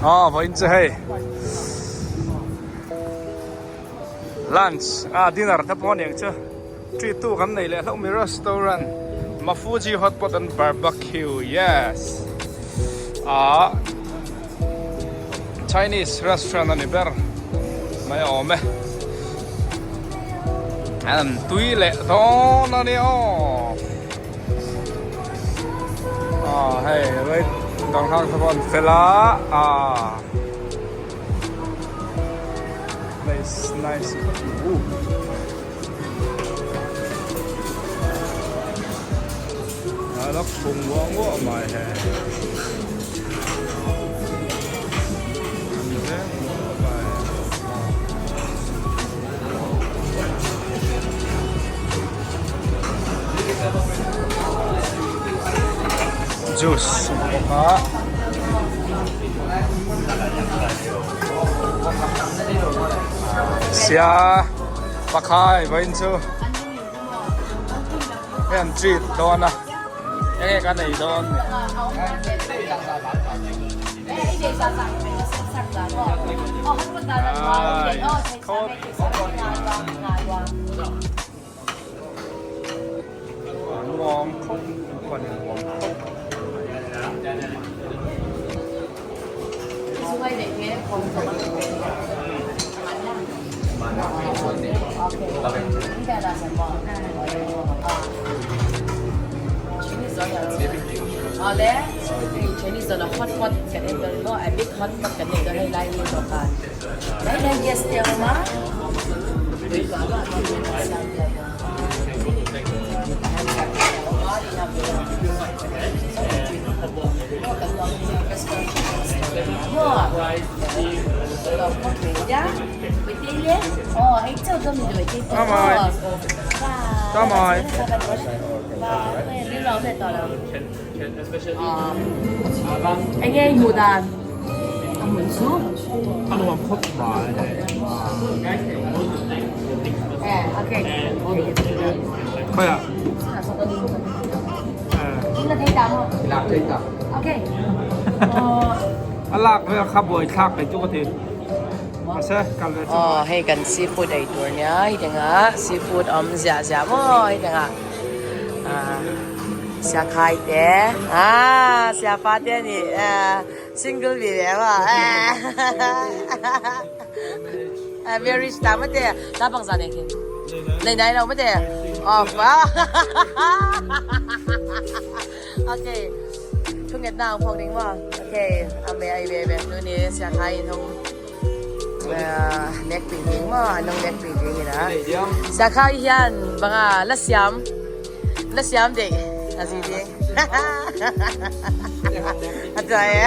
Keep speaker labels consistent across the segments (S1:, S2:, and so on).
S1: Aw vawiin chu hei lunch ah dinner te pawh a ni ang chu treat tu kan nei leh hlauh mi restaurant Mafuji hot pot and barbecue yes ah Chinese restaurant a ni ber mai a awm e an tui leh dawn a ni aw. Ah hei right dang hak te pawh an fel a ah nice nice uh a lo khum nguah nguah mai he an veng nguah mai. Juice a bawk a sia pakhai vawiin chu hei an treat dawn a enge ka nei dawn ni. Nuam khawp a ni nuam khawp. A nuam khawp mai. Khawiah? A lak vel kha buai thlak kei chu ka ti. Mahse kal ve chu.
S2: Aw hei kan seafood ei tur nia hei tengah seafood awm ziah ziah maw hei tengah ah siakhai te ah siapa te a ni ah single ve ve maw ah marriage ta maw te ta bang zan engkim nei nai lo maw te off okay thu nget na ang phawk ding maw okay a me ai ve ve tu ni siakhai in hong nek pui ding maw an hong nek pui ding ina siakhai hian banga la siam la siam dei a zi ding a tuai e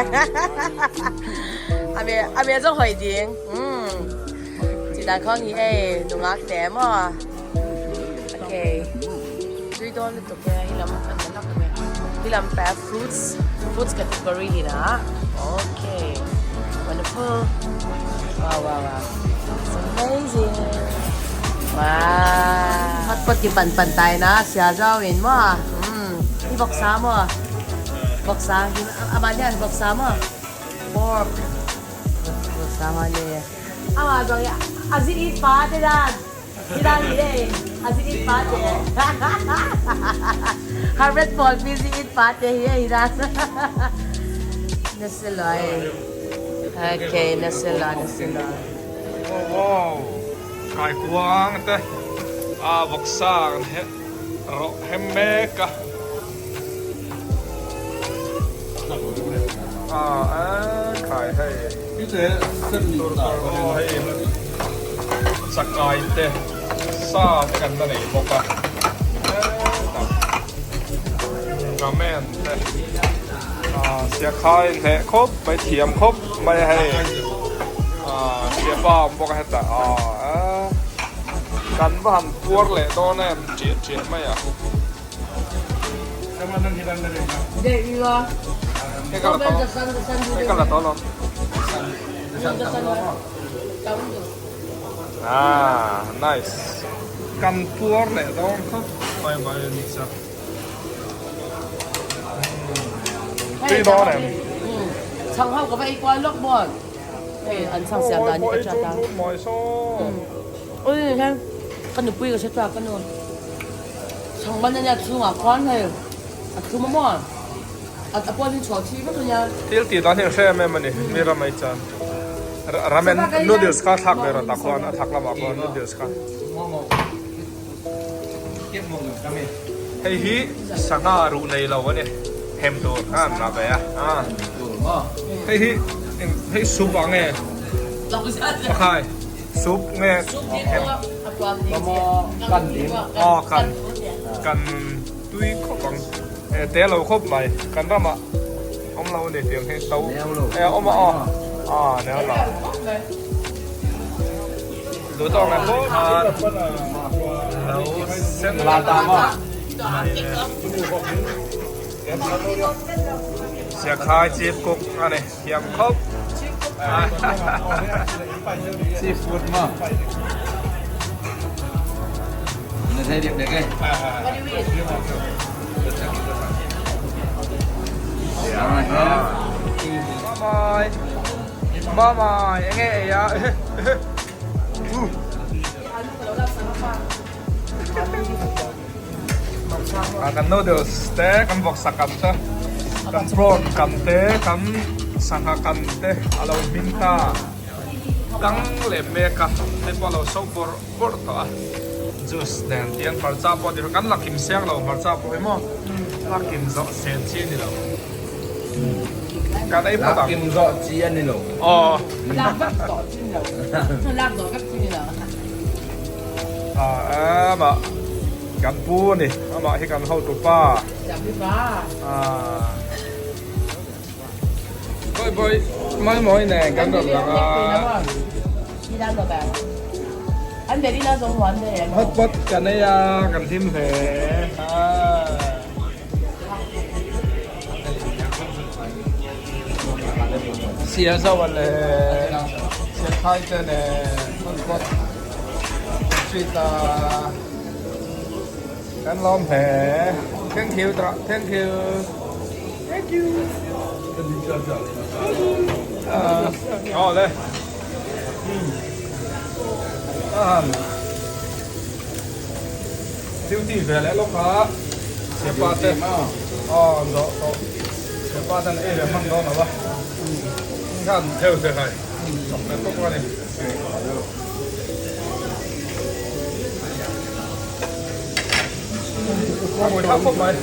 S2: a me a me zong hoi ding um chi dan khong hi ei nungak te maw okay tui dawn lutuk e hi lam an la lak me hi lam pa fruits fruits category hi na okay wonderful wow wow wow it's amazing wow hot pot ki pan pan tai na sia zau in maw um hi vawksa maw vawksa hi ama hian vawksa maw pork vawksa ma le ama zawng hi a zi it pa te dan hi dan hi le a zi it pa te harvest pawl pi zi it pa te hi hi dan na si loi okay na si loi na si loi
S1: Wow kai kuang te a vawksa kan he rawh hem mek a. Khai hei aw hei chakai te sa te kan la nei bawk a hetah ramen te ah siakhai hneh khawp mai thiam khawp mai a hei ah siapa a awm bawk a hetah ah kan va han puar leh dawn em chiah chiah mai a. Ah, nice. Kan puar leh dawn khawp mai mai a ni cha. Tui dawn em?
S2: Chhang ho ka va ei kual lawk maw? Hei an chhang siam dan hi ka hriat a. Ui hei ka nupui ka hre chhuak ka nu. Chhang ban ania chhungah khuan hei a thlum a maw? A puan in chhuah thi vek ania.
S1: Thil tih dan hi a hre em em a ni mi ram ei chuan. Ramen noodles kha thlak ve rawh tah khuan a thak lamah khuan noodles kha. Hei hi sangha ruh nei lo a ni hem tur kha an la ve a hei hi hei soup ah nge pakhai soup nge aw kan kan tui khawp ang te lo khawp mai kan ramah awm lo a ni tiang hi to e awm a aw a nel lo. Siakhai chief cook a ni thiam khawp.
S3: Chief food maw? Na thei dek dek e.
S1: Bye bye. Bye bye. Enge ei a. Kan noodles te kan vawksa kan te kan prawn kan te kan sangha kan te a lo hming ta kang leh mek a hei pawh a lo so bawrh bawrh tawh a juice nen tiang hmarcha pawh ti kan la kim siang lo hmarcha pawh hi maw la kim zawh sen chi a ni lo. Kan ei phawt ang.
S3: Lak kim zawh chi a ni lo.
S1: Aw.
S2: Lak vek tawh chi ni lo. Lak zawh vek chi ni lo.
S1: Ah, amah kan pu a ni. Amah hi kan hotu pa.
S2: Siampi pa.
S1: Ah. Bawi bawi mai mawi nen kan rawn lang a. Hot pot kan ei a, kan hlim hle. Ah. Sia zauh leh sia khai te leh hmun kawt street a kan lawm hle thank you thank you thank you aw le Duty ve leh lawk a Siapa te aw zawh tawh Siapa ten ei ve hman dawn lo a khan theu se khai chawk leh bawk a ni. A buai thlak khawp mai.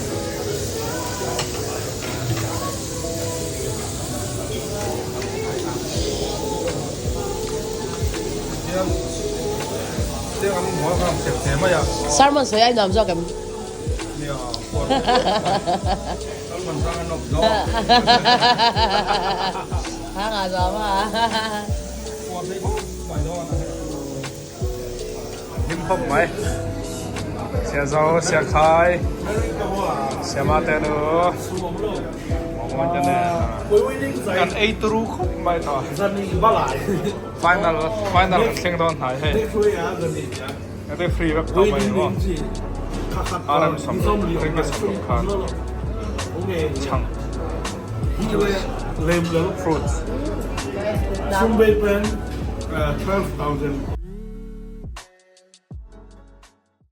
S2: Sermon sawi ai nuam zawk em? Ha nga zawm a.
S1: Hlim khawp mai. Sia zo, sia khai, sia ma te nu. Kan ei turu khawp mai tawh. Final final kan thleng dawn hnai hei. Referee vek tawh mai maw. RM 10 ringgit 10 khan chhang juice fruits.